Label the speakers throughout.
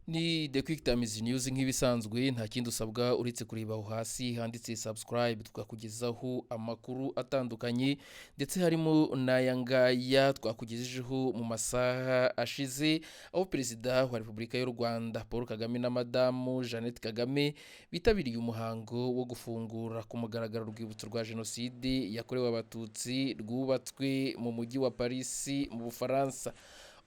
Speaker 1: Ni The Quick Times News nk'ibisanzwe, nta kindi usabwa uretse kureba aho hasi handitse subscribe, tukakugezaho amakuru atandukanye ndetse harimo n'aya ngaya twakugejejeho mu masaha ashize, aho Perezida wa Repubulika y'u Rwanda Paul Kagame na Madamu Jeannette Kagame bitabiriye umuhango wo gufungura ku mugaragaro urwibutso rwa Jenoside yakorewe Abatutsi rwubatswe mu mujyi wa Paris mu Bufaransa.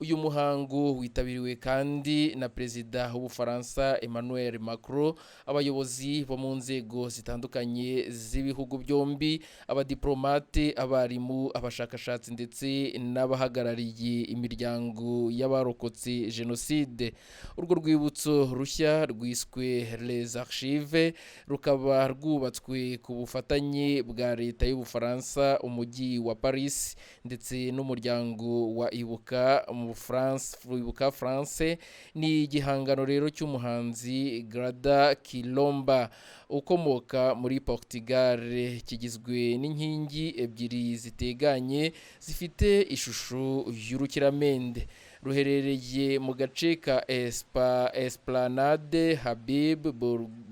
Speaker 1: Uyu muhango witabiriwe kandi na Perezida w'Ubufaransa Emmanuel Macron, abayobozi bo mu nzego zitandukanye z'ibihugu byombi, abadiplomate, abarimu, abashakashatsi ndetse n'abahagarariye imiryango y'abarokotse Jenoside. Urwo rwibutso rushya rwiswe Les Archives, rukaba rwubatswe ku bufatanye bwa Leta y'Ubufaransa, umujyi wa Paris ndetse n'umuryango wa Ibuka mu France, Ibuka France. Ni igihangano rero cy'umuhanzi Grada Kilomba ukomoka muri Portugal, kigizwe n'inkingi ebyiri ziteganye zifite ishusho y'urukiramende. Ruherereye mu gace ka Esplanade Habib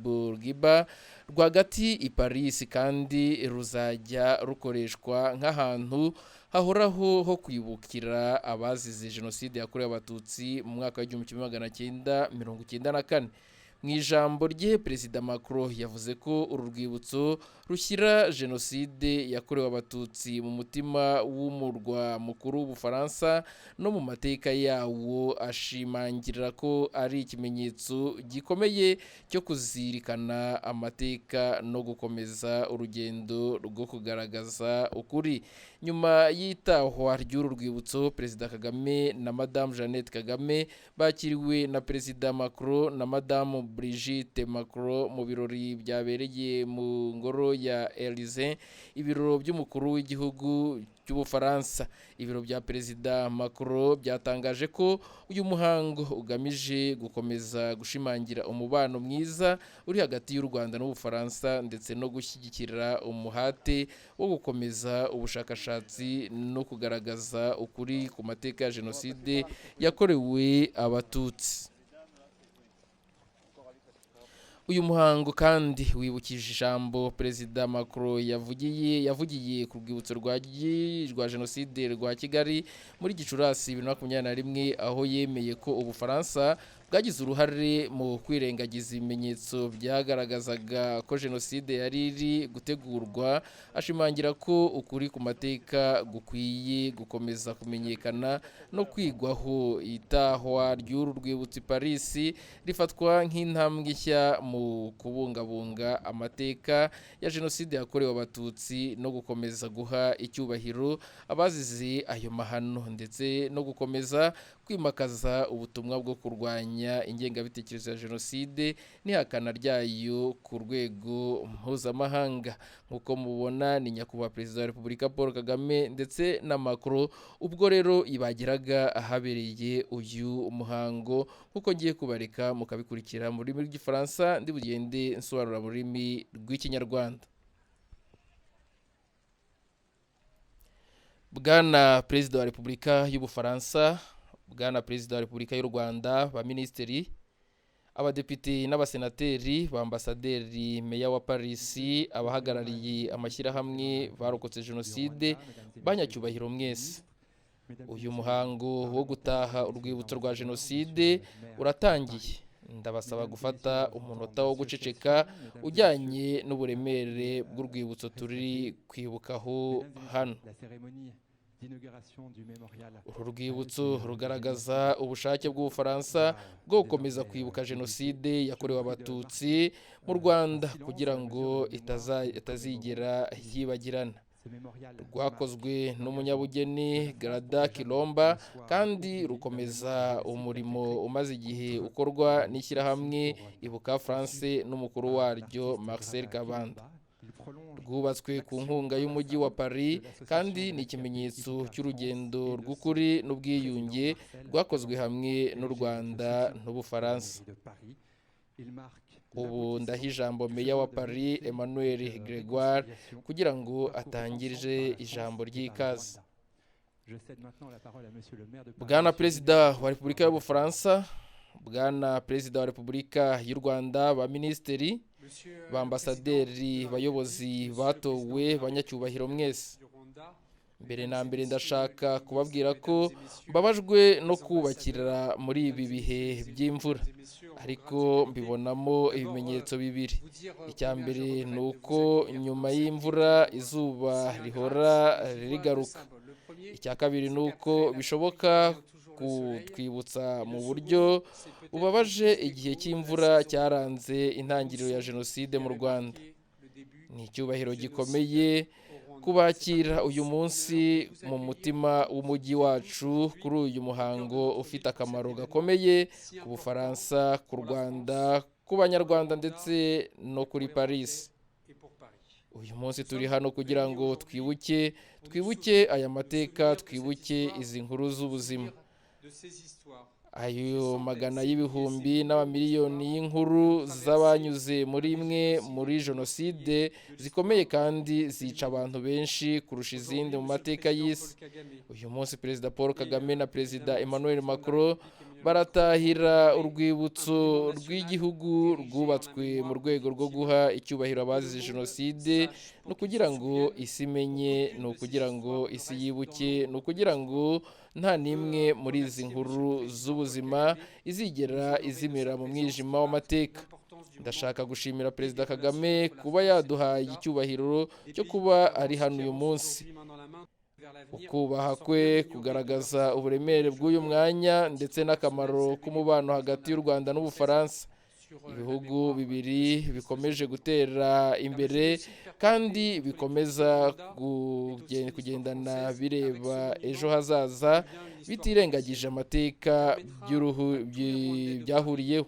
Speaker 1: Bourguiba rwagati i Paris, kandi ruzajya rukoreshwa nk'ahantu hahoraho ho kwibukira abazize Jenoside yakorewe Abatutsi mu mwaka wa 1994. Mu ijambo rye, Perezida Macron yavuze ko uru rwibutso rushyira Jenoside yakorewe Abatutsi mu mutima w'umurwa mukuru w'Ubufaransa no mu mateka yawo, ashimangira ko ari ikimenyetso gikomeye cyo kuzirikana amateka no gukomeza urugendo rwo kugaragaza ukuri. Nyuma y'itahwa ry'uru rwibutso, Perezida Kagame na Madamu Jeannette Kagame bakiriwe na Perezida Macron na Madamu Brigitte Macron mu birori byabereye mu ngoro ya Elysée, ibiro by'umukuru w'igihugu cy'Ubufaransa. Ibiro bya Perezida Macron byatangaje ko uyu muhango ugamije gukomeza gushimangira umubano mwiza uri hagati y'u Rwanda n'Ubufaransa ndetse no gushyigikira umuhate wo gukomeza ubushakashatsi no kugaragaza ukuri ku mateka ya Jenoside yakorewe Abatutsi. Uyu muhango kandi wibukije ijambo Perezida Macron yavugiye ku rwibutso rwa Jenoside rwa Kigali muri Gicurasi 2021, aho yemeye ko Ubufaransa bwagize uruhare mu kwirengagiza ibimenyetso byagaragazaga ko Jenoside yari iri gutegurwa, ashimangira ko ukuri ku mateka gukwiye gukomeza kumenyekana no kwigwaho. Itahwa ry'uru rwibutso i Paris rifatwa nk'intambwe nshya mu kubungabunga amateka ya Jenoside yakorewe Abatutsi no gukomeza guha icyubahiro abazize ayo mahano, ndetse no gukomeza kwimakaza ubutumwa bwo kurwanya ingengabitekerezo ya Jenoside n'ihakana ryayo ku rwego mpuzamahanga. Nk'uko mubona, ni Nyakubahwa Perezida wa Repubulika Paul Kagame ndetse na Macron ubwo rero ibageraga ahabereye uyu muhango, nk'uko ngiye kubareka mukabikurikira mu rurimi rw'Igifaransa, ndi bugende nsobanura mu rurimi rw'Ikinyarwanda. Bwana Perezida wa Repubulika y'Ubufaransa, Bwana Perezida wa Repubulika y'u Rwanda, ba minisitiri, abadepite n'abasenateri, ba ambasaderi, meya wa Paris, abahagarariye amashyirahamwe barokotse Jenoside, banyacyubahiro mwese, uyu muhango wo gutaha urwibutso rwa Jenoside uratangiye. Ndabasaba gufata umunota wo guceceka ujyanye n'uburemere bw'urwibutso turi kwibukaho hano. Uru rwibutso rugaragaza ubushake bw'Ubufaransa bwo gukomeza kwibuka Jenoside yakorewe Abatutsi mu Rwanda kugira ngo itazigera yibagirana. Rwakozwe n'umunyabugeni Grada Kilomba, kandi rukomeza umurimo umaze igihe ukorwa n'ishyirahamwe Ibuka France n'umukuru waryo Marcel Kabanda. Rwubatswe ku nkunga y'umujyi wa Paris, kandi ni ikimenyetso cy'urugendo rw'ukuri n'ubwiyunge rwakozwe hamwe n'u Rwanda n'Ubufaransa. Ubu ndaha ijambo meya wa Paris Emmanuel Gregoire kugira ngo atangire ijambo ry'ikaze. Bwana Perezida wa Repubulika y'Ubufaransa, Bwana Perezida wa Repubulika y'u Rwanda, ba minisitiri, ba ambasaderi, bayobozi batowe, banyacyubahiro mwese, mbere na mbere ndashaka kubabwira ko mbabajwe no kubakira muri ibi bihe by'imvura, ariko mbibonamo ibimenyetso bibiri. Icya mbere ni uko nyuma y'imvura izuba rihora rigaruka. Icya kabiri ni uko bishoboka kutwibutsa mu buryo bubabaje igihe cy'imvura cyaranze intangiriro ya Jenoside mu Rwanda. Ni icyubahiro gikomeye kubakira uyu munsi mu mutima w'umujyi wacu kuri uyu muhango ufite akamaro gakomeye ku Bufaransa, ku Rwanda, ku Banyarwanda ndetse no kuri Paris. Uyu munsi turi hano kugira ngo twibuke, twibuke aya mateka, twibuke izi nkuru z'ubuzima, ayo magana y'ibihumbi n'amamiliyoni y'inkuru z'abanyuze muri imwe muri jenoside zikomeye kandi zica abantu benshi kurusha izindi mu mateka y'isi. Uyu munsi Perezida Paul Kagame na Perezida Emmanuel Macron baratahira urwibutso rw'igihugu rwubatswe mu rwego rwo guha icyubahiro abazize jenoside. Ni ukugira ngo isi imenye, ni ukugira ngo isi yibuke, ni ukugira ngo nta n'imwe muri izi nkuru z'ubuzima izigera izimira mu mwijima w'amateka. Ndashaka gushimira Perezida Kagame kuba yaduhaye icyubahiro cyo kuba ari hano uyu munsi. Ukubaha kwe kugaragaza uburemere bw'uyu mwanya ndetse n'akamaro k'umubano hagati y'u Rwanda n'Ubufaransa, ibihugu bibiri bikomeje gutera imbere kandi bikomeza kugendana bireba ejo hazaza, bitirengagije amateka byahuriyeho.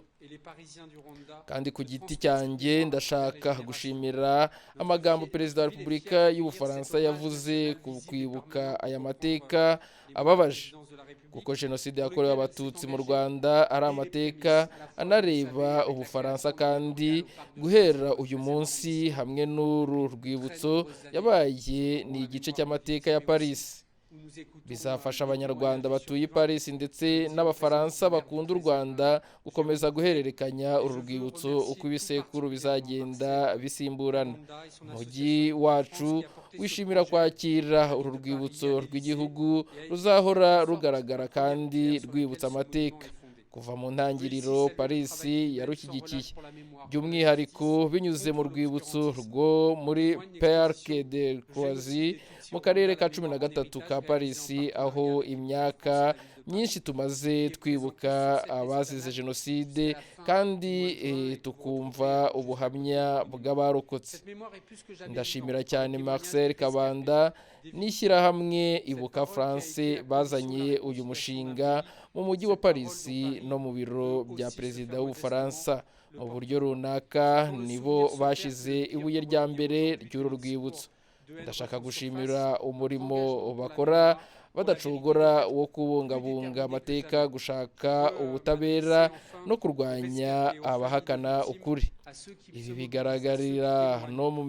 Speaker 1: Kandi ku giti cyanjye ndashaka gushimira amagambo Perezida wa Repubulika y'Ubufaransa yavuze ku kwibuka aya mateka ababaje, kuko Jenoside yakorewe Abatutsi mu Rwanda ari amateka anareba Ubufaransa, kandi guhera uyu munsi hamwe n'uru rwibutso yabaye ni igice cy'amateka ya Paris. Bizafasha Abanyarwanda batuye i Paris ndetse n'Abafaransa bakunda u Rwanda gukomeza guhererekanya uru rwibutso uko ibisekuru bizagenda bisimburana. Umujyi wacu wishimira kwakira uru rwibutso rw'igihugu ruzahora rugaragara kandi rwibutsa amateka. Kuva mu ntangiriro Paris yarushyigikiye, by'umwihariko binyuze mu rwibutso rwo muri Parc de Croisy mu karere ka 13 ka Paris, aho imyaka myinshi tumaze twibuka abazize jenoside kandi tukumva ubuhamya bw'abarokotse. Ndashimira cyane Marcel Kabanda n'ishyirahamwe Ibuka France bazanye uyu mushinga mu mujyi wa Paris no mu biro bya Perezida w'Ubufaransa. Mu buryo runaka nibo bashize ibuye rya mbere ry'uru rwibutso. Ndashaka gushimira umurimo bakora badacogora wo kubungabunga amateka, gushaka ubutabera no kurwanya abahakana ukuri. Ibi bigaragarira no mu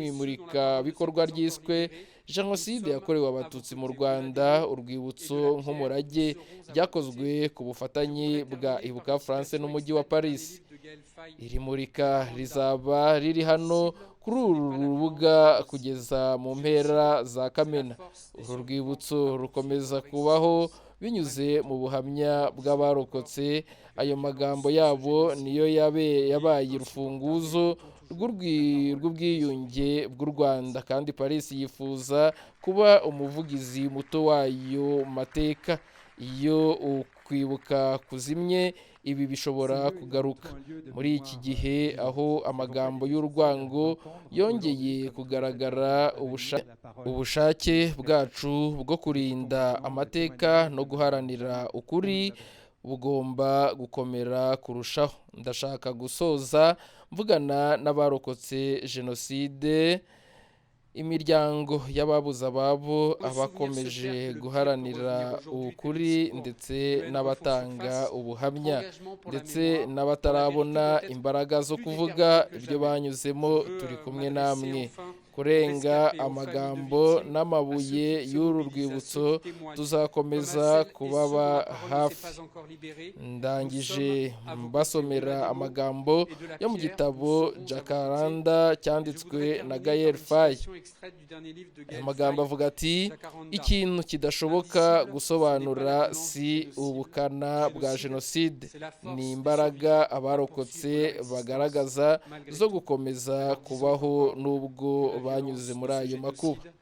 Speaker 1: imurikabikorwa ryiswe Jenoside yakorewe Abatutsi mu Rwanda, urwibutso nk'umurage, ryakozwe ku bufatanye bwa Ibuka France n'umujyi wa Paris. Iri murika rizaba riri hano kuri uru rubuga kugeza mu mpera za Kamena. Uru rwibutso rukomeza kubaho binyuze mu buhamya bw'abarokotse. Ayo magambo yabo niyo yabaye urufunguzo rw'ubwiyunge bw'u Rwanda, kandi Paris yifuza kuba umuvugizi muto wayo mateka. Iyo ukwibuka kuzimye, ibi bishobora kugaruka. Muri iki gihe aho amagambo y'urwango yongeye kugaragara, ubushake bwacu bwo kurinda amateka no guharanira ukuri bugomba gukomera kurushaho. Ndashaka gusoza mvugana n'abarokotse jenoside, imiryango y'ababuze ababo, abakomeje guharanira ukuri ndetse n'abatanga ubuhamya, ndetse n'abatarabona imbaraga zo kuvuga ibyo banyuzemo. Turi kumwe namwe. Kurenga
Speaker 2: Rescapés, aux familles de
Speaker 1: amagambo
Speaker 2: victimes, à ceux
Speaker 1: n'amabuye
Speaker 2: qui se
Speaker 1: y'uru
Speaker 2: mobilisent, à ceux
Speaker 1: rwibutso,
Speaker 2: qui témoignent, comme à
Speaker 1: tuzakomeza
Speaker 2: celles et ceux dont
Speaker 1: kubaba
Speaker 2: la parole ne s'est
Speaker 1: hafi.
Speaker 2: pas encore libérée, nous
Speaker 1: Ndangije
Speaker 2: sommes à vos côtés.
Speaker 1: mbasomera
Speaker 2: Au-delà des mots
Speaker 1: amagambo
Speaker 2: et de la
Speaker 1: yo mu
Speaker 2: pierre, nous
Speaker 1: gitabo
Speaker 2: serons à vos côtés.
Speaker 1: Jacaranda
Speaker 2: Et je
Speaker 1: cyanditswe
Speaker 2: voudrais
Speaker 1: na
Speaker 2: terminer par
Speaker 1: Gaël
Speaker 2: une
Speaker 1: Faye.
Speaker 2: citation extraite du dernier livre de
Speaker 1: Aya
Speaker 2: Gaël
Speaker 1: magambo
Speaker 2: Faye,
Speaker 1: avuga ati:
Speaker 2: Jacaranda.
Speaker 1: Ikintu kidashoboka
Speaker 2: L'indicible, ce n'est pas la
Speaker 1: gusobanura
Speaker 2: violence du
Speaker 1: si
Speaker 2: génocide,
Speaker 1: ubukana bwa
Speaker 2: génocide,
Speaker 1: jenoside,
Speaker 2: c'est la
Speaker 1: ni
Speaker 2: force des
Speaker 1: imbaraga
Speaker 2: survivants à
Speaker 1: abarokotse
Speaker 2: poursuivre leur existence
Speaker 1: bagaragaza
Speaker 2: malgré
Speaker 1: zo
Speaker 2: tout.
Speaker 1: Gukomeza
Speaker 2: Alors disons
Speaker 1: kubaho
Speaker 2: encore
Speaker 1: n'ubwo
Speaker 2: que la
Speaker 1: banyuze
Speaker 2: violence de
Speaker 1: muri
Speaker 2: ce
Speaker 1: ayo makuba.
Speaker 2: génocide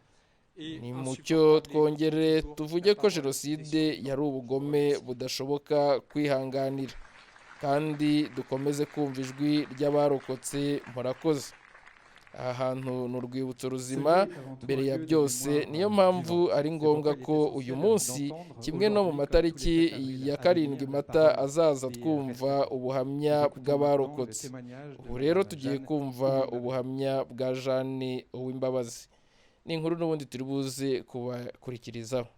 Speaker 2: est
Speaker 1: Ni mucyo
Speaker 2: insupportable et porte
Speaker 1: twongere
Speaker 2: toujours
Speaker 1: tuvuge
Speaker 2: la
Speaker 1: ko
Speaker 2: parole des
Speaker 1: jenoside
Speaker 2: survivants.
Speaker 1: yari
Speaker 2: Je vous
Speaker 1: ubugome
Speaker 2: remercie.
Speaker 1: Budashoboka kwihanganira, kandi dukomeze kumva ijwi ry'abarokotse. Murakoze. Aha hantu ni urwibutso ruzima mbere ya byose, niyo mpamvu ari ngombwa ko uyu munsi kimwe no mu matariki ya 7 Mata azaza twumva ubuhamya bw'abarokotse. Ubu rero tugiye kumva ubuhamya bwa Jeanne Uwimbabazi. Ni inkuru n'ubundi turi buze kubakurikirizaho.